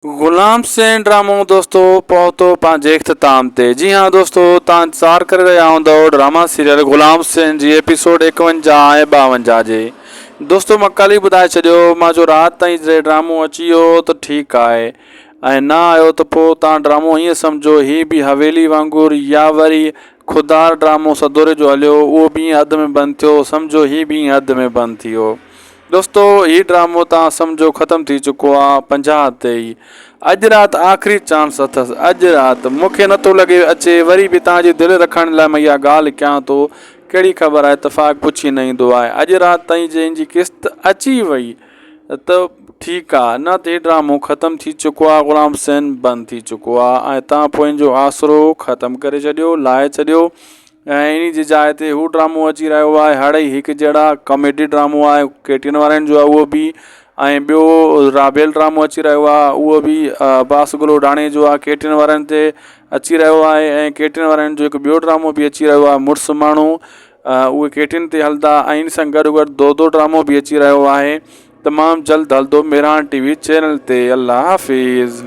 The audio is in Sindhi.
غلام حسين ڊرامو دوستو پهتو پنهنجي اختتام تي جي ها دوستو تان انتظار ڪري رهيا هوندؤ ڊراما سيريل غلام حسين جي ايپيسوڊ 51 ۽ 52 جي دوستو مان ڪل ئي ٻڌائي ڇڏيو مان جو رات تائين جي ڊرامو اچي ويو ته ٺيڪ آهي ۽ نه آيو ته پوء تان ڊرامو ائين سمجهو هي به حويلي وانگر يا وري خوددار ڊرامو سدوري جو هليو اهو به ائين اڌ ۾ بند ٿيو سمجهو هي به ائين اڌ ۾ بند ٿي ويو دوستو هي ڊرامو تان سمجهو ختم ٿي چڪو آ 50 تي ئي اڄ رات آخري چانس اٿس اڄ رات مونکي نٿو لڳي اچي وري به تان جي دل رکڻ لاء مان اها ڳالهه ڪيان ٿو ڪهڙي خبر آهي اتفاق پڇي نه ايندو آهي اڄ رات تائين جي ان جي قسط اچي وئي ته ٺيڪ آ نه ته هي ڊرامو ختم ٿي چڪو آ غلام حسين بند ٿي چڪو آ ۽ تان پوء ان جو آسرو ختم ڪري ڇڏيو لاهي ڇڏيو ۽ انهي جي جاء تي هو ڊرامو اچي رهيو آهي هڙئي هڪ جهڙا ڪاميڊي ڊرامو آهي ڪي ٽي اين وارن جو آهي اهو به ۽ ٻيو رابيل ڊرامو اچي رهيو آهي اهو به عباس گل اوڍاڻي جو آهي ڪي ٽي اين وارن تي اچي رهيو آهي ۽ ڪي ٽي اين وارن جو هڪ ٻيو ڊرامو به اچي رهيو آهي مڙس ماڻهو اهي ڪي ٽي اين تي هلندا ۽ ان سان گڏو گڏ دودو ڊرامو به اچي رهيو آهي تمام جلد هلندو مهراڻ ٽي وي چينل تي الله حافظ.